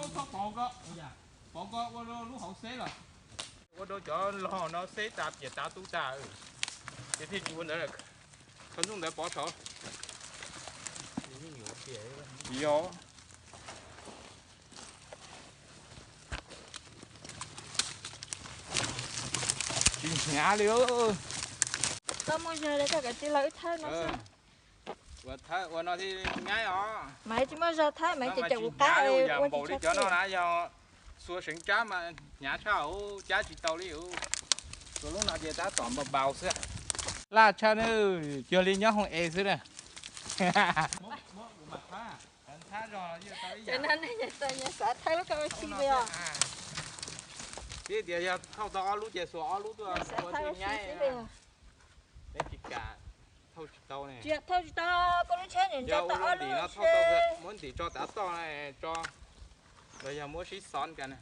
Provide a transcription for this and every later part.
Txhob pov ko, pov ko ua rau lub hauv xeb los. Ua rau cov log no xeb tas piam tav tu tas, ces thiaj tsis ua ntawd. Qhov ntxooj ntawd pov saud. Yog. Tsis hnyav li. Koj muaj zog li koj kav tsij los wb thawb no xwb. Ua thawb ua no thiaj nyaib os. Maiv tsis muaj zog thawb, Maiv ces cov kuv qab ua npaum li cov no na yog xuas seev tsab mas hnyav tshaj, cab tsis tau li. Xuas lub no ces tab tom npau npau xwb. Laj tshaj na, cuag li nyob hoo es xwb na. Tib tias yog thauj tau ob lub ces xuas ob lub tuaj ua thiaj nyaib. Neb tsis kam, thauj tsis tau ne. Thauj tsis tau, koj lub tsheb nws nto tau ob lub no, thauj tau muab ntim tso tav toj tso, los yog muab sib xov ka na.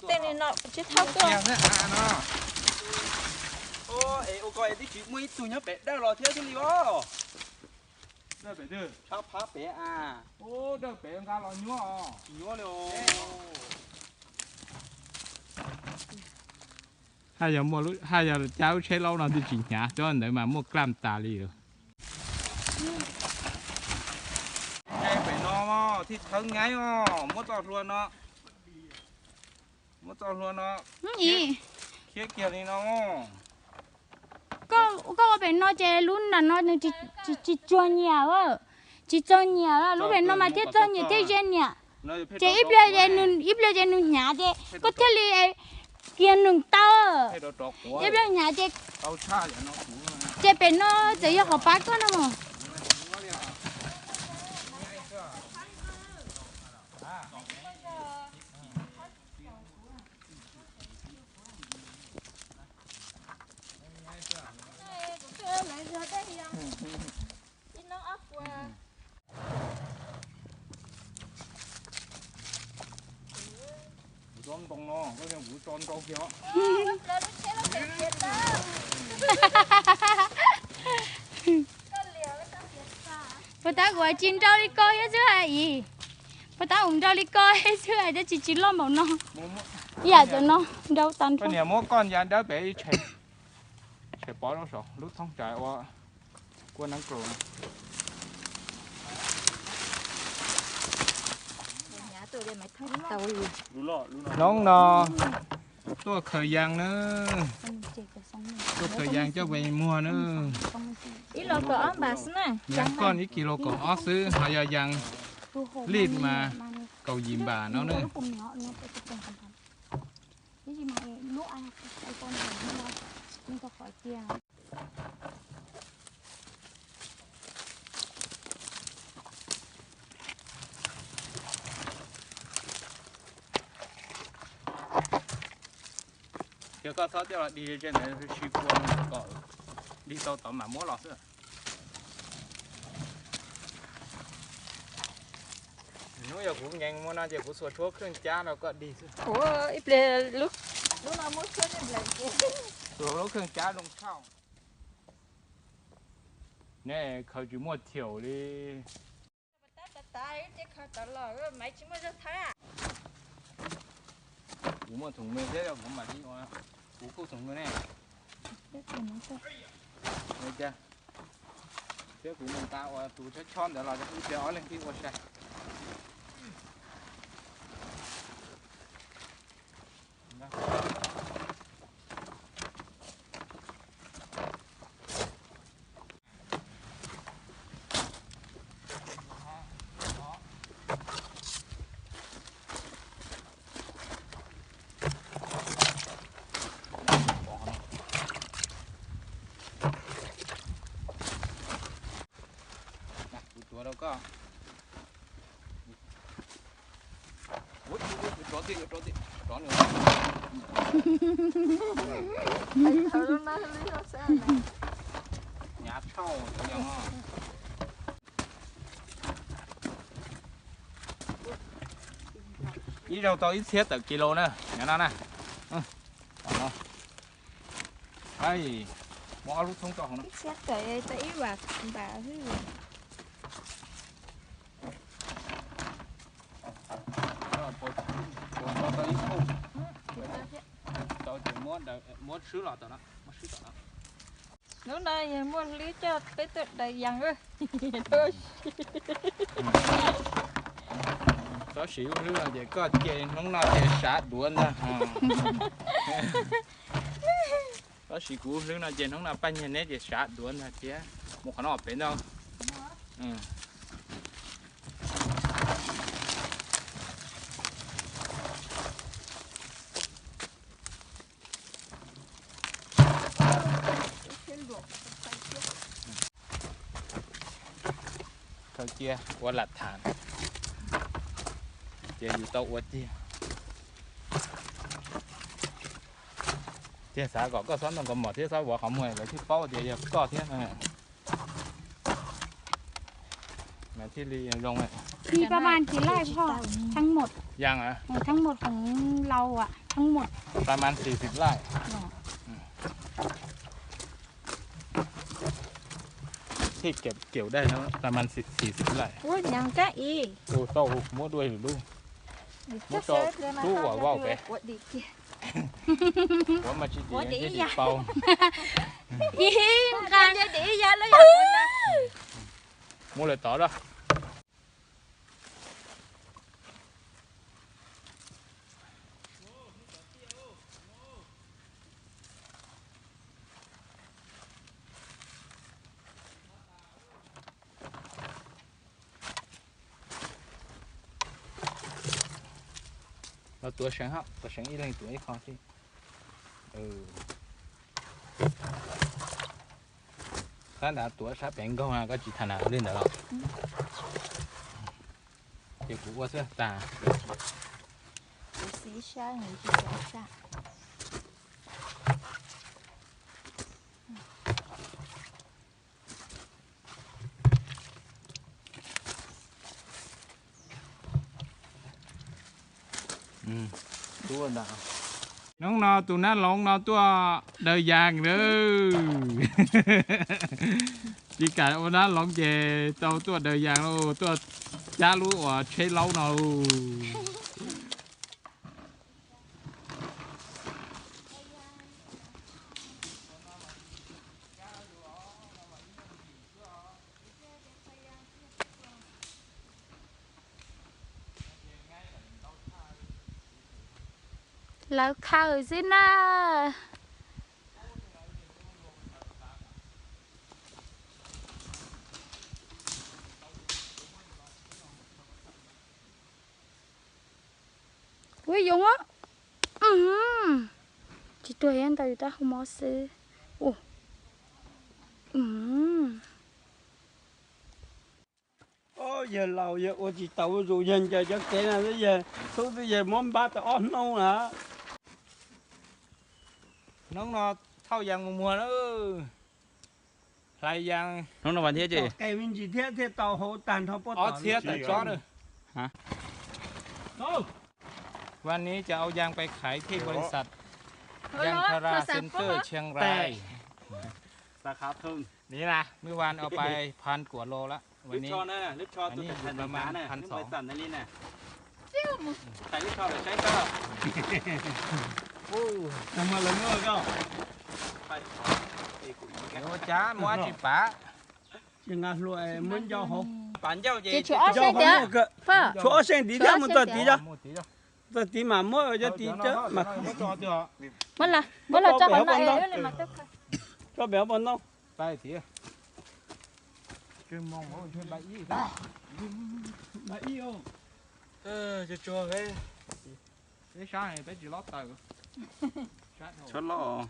Tej no tsis thauj tuaj. Es ua ko es twb tsis muaj ib tug nyob pem dawj los thiab thiaj li os. Dawj pem twg? Tshab phab pem a. Dawj pem nqa los nyuab os. Tsis nyuab li os. Haj yog muaj, haj yog cab lub tsheb laub no twb tsis hnyav, cov ntawd mas muaj klaj tas li lawm. Pem no thiaj thawb nyaib os, muab txoj hlua no, muab txoj hlua no khiav kiag li no. Koj ua pem no ces lub nram no nws tsis txog nyiam, tsis txog nyiam, lub pem no mas thiaj txog nyiam thiaj ze nyiam. Ces ib pliag ces nws hnyav ces koj thiaj li kiag nws tau. Ib pliag hnyav ces, ces pem no txawm yog qhov pab koj no mas. Kuv tsob ntoo no, kuv tso nrau kiag. Puas tab kuv tsis nrau li ko thiab xwb a. Puas tab kuv nrau li ko thiab xwb a, tab tsis tsis loj npaum no. Ib yam cov no nrau tas nrho. Niam muab koj ncas dawb pem ib tshem, tshem pov rau saum lub thoob tsam ua kua neeb kaus. Hnub no tuaj khaws yas na, tuaj khaws yas coj pes muag na. Yas koj ib kis lus kaum ob xwb, ho yog yas lij mas kaum yim npam no na. Ces koj txhob coj los dig ze ntawd, sib kua kom dig tau tod mam muab los xwb. Hnub yog kuv nkees muaj no ces kuv xuas tshuab kheej cab rau koj dig xwb. Ua ib pliag lub no muab tshuab tej nplaim ces xuas lub kheej cab zoo tshaj. Nej khaws tsis muaj thiaum li. Kuv muaj thoom me thiab, kuv mam li ua kuv kuj thoom me ne. Thiab kuv mus nqa ua tus chob chob ntawd los ib pliag ob leeg thiaj ua sai. Kuv tuav rau koj. Hnyav tshaj. Ib zaug tau ib txhiab tawm kis lus na, nyob no na. Muab ob lub thoob rau hauv no. Ib txhiab tawm tau ib vam npam xwb. Swb los tom no, muab swb tom no. Hnub no yog muaj hlwb coj peb tuaj daws yas. Tab sis lub hlwb no ces koj cia hnub no ces sav duav ntag. Tab sis kuv hlwb no ces hnub no paj nyag neb ces sav duav ntag thiab. Mus qhov no pem ntag. Khaws cia ua lam tham, ces yus tau ua tiag. Tiag xav kom koj txhob ntoo kaus mom thiab txhob vov qhov muag lawv thiaj paub tias yog koj thiab na. Mas thiaj li zoo. Thìประมาณกี่ไร่พ่อ ทั้งหมด ยังเหรอ เออ ทั้งหมดของเราอะ ทั้งหมด ประมาณสี่สิบไร่ ที่เก็บเกี่ยวได้นะ ประมาณสี่สิบไร่ Ua nyas kab ib. Tus tau muab dua lub. Muab tso tub uas vau pem. Ua mas tsis dim dim pau. Ib nqa. Muab lawv tod da. Los tuav seev hab, tuav seev ib leeg tuav ib qho xwb. Tab nrad tuav sab pem nkaug na, koj tsis tham nam li ntawd los. Ces kuv ua xwb tas. Hnub no tus nab loov no tuaj daws yas lawm. Tsis kam ua nab loov ces tau tuaj daws yas lauj, tuaj cab lub uas tsheb laub no lauj. Lawv khaws xwb na. Ua yoov, tsis tuag ib ntau, yus tab hu mob xwb. Yawg laus yawg ua tsis tau zuj zus, yawg ncaws cov kev no xwb, yawg tub twb yawg muab npab tau ob hnub na. Hnub no thauj yas mus muag na. Hlais yas. Hnub no vas thiab ces. Ob txhiab tawm tsob na. Vas nib ces au yas pais khaiv thij bas lis xas Yas Tha Ra Center Chiang Rai. Ni na, mwb vas au pais phan kuam lo lawm. Vas nib yus pais mas phan xov. Ua cas muab tsis pav. Tsis nqa hlua, muab ncauj hauv. Pav ncauj ces tshuav ob seem tiv thiab, mus txog tiv, txog tiv mas muab cov tiv. Muab los tso pem hauv paus ntoo. Tsheb loj.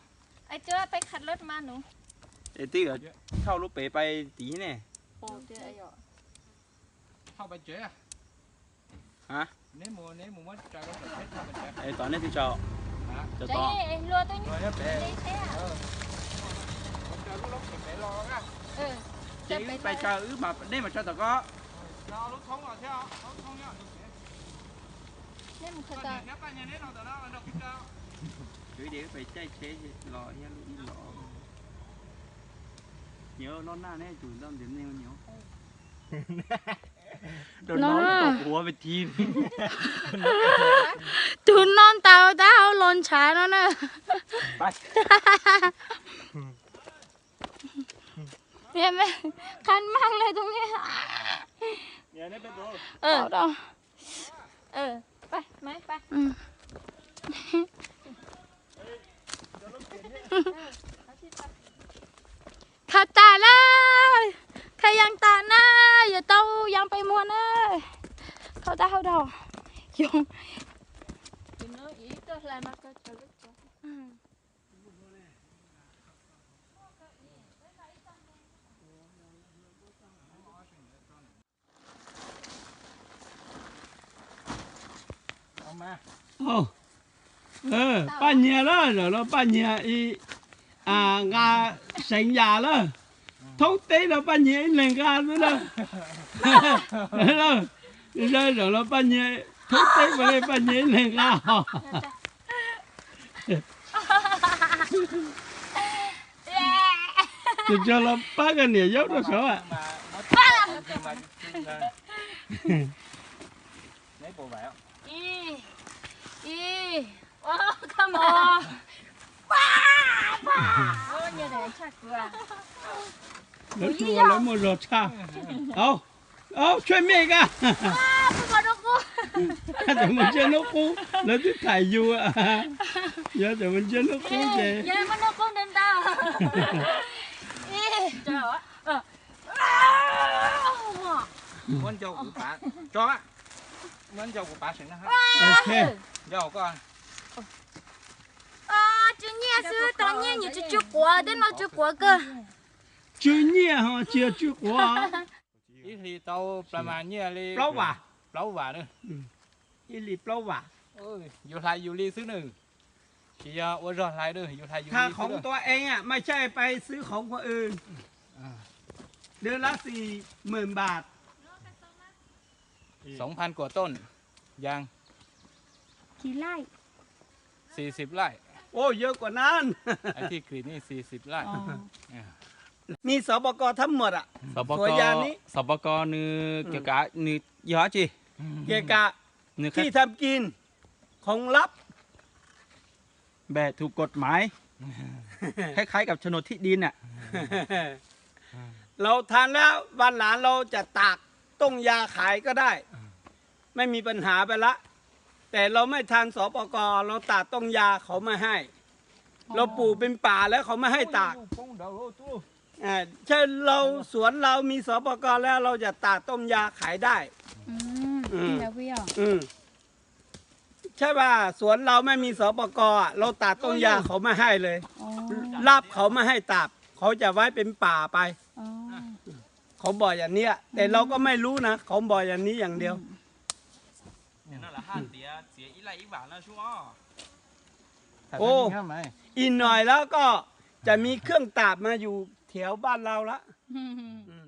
Es twb thauj lub pem pais tiv ne. Tom nej twb tso, tso tom. Ces wb pais tso, wb mas nej mas tso tom ko. Ces wb pais caij tsheb los thiab lub ib los. Nyias loj naj ne, tus ntawd ntiav nej nyias. No, tus no ntaus taub hau los ntshav no na. Qhab mag le tus niag. Khaws tas lawm, khaws yees tas na, yuav tau yees pes muag na. Khaws tas hau rau. Yoov. Paj Nyiag lawm, zaum no Paj Nyiag nqa seev yas lawm. Thoob teb no Paj Nyiag ib leeg nqa xwb na. Zaum no Paj Nyiag thoob teb ua li Paj Nyiag ib leeg nqa. Tus tsuag los pab koj niam yaub rau saud. Lawv tsuj ua lawv muaj zog tshaj. Au, au, tshuaj mej ka. Tseem mus ntsiab hnub qub, lawv twb tham yus. Yog tseem mus ntsiab hnub qub ces. Tsw nyiaj xwb, tau nyiaj nyias tsw tsw quav, tej no tsw quav kawg. Tsw nyiaj ho tsis yog tsw quav. Ib hlis tau plas mas nyiaj li plaub vam, plaub vam na. Ib hlis plaub vam. Yus hlais yus li xwb na. Tsis yog ua zog hlais na, yus hlais yus li xwb. Tha khoov tua eev, mas txhaj pais xwb khoov ua w. Dawb lab xis mws npam. Xoov phan kuam tooj, yas. Xis xis laij. Ua yawg kuam nan. Thij kis ni xis xis laij. Ni xov pov kos thab muam a. Xov pov kos nws kawm kav nws yog dab tsi? Kawm kav, thij tham kis, khoov lab. Về thủ tục máy, khaib khaib cov nộp thít đin nè. เราทำแล้ววันหลังเราจะตากต้นยาขายก็ได้ ไม่มีปัญหาไปละ แต่เราไม่ทำ สปก เราตัดต้นยาเขาไม่ให้ เราปลูกเป็นป่าแล้วเขาไม่ให้ตัด ใช่ เราสวนเรามี สปก แล้วเราจะตัดต้นยาขายได้ ใช่ว่าสวนเราไม่มี สปก เราตัดต้นยาเขาไม่ให้เลย รับเขาไม่ให้ตัด เขาจะไว้เป็นป่าไป เขาบอกอย่างเนี้ย แต่เราก็ไม่รู้นะ เขาบอกอย่างนี้อย่างเดียว โอ้ อีกหน่อยแล้วก็จะมีเครื่องตัดมาอยู่แถวบ้านเราละ อืม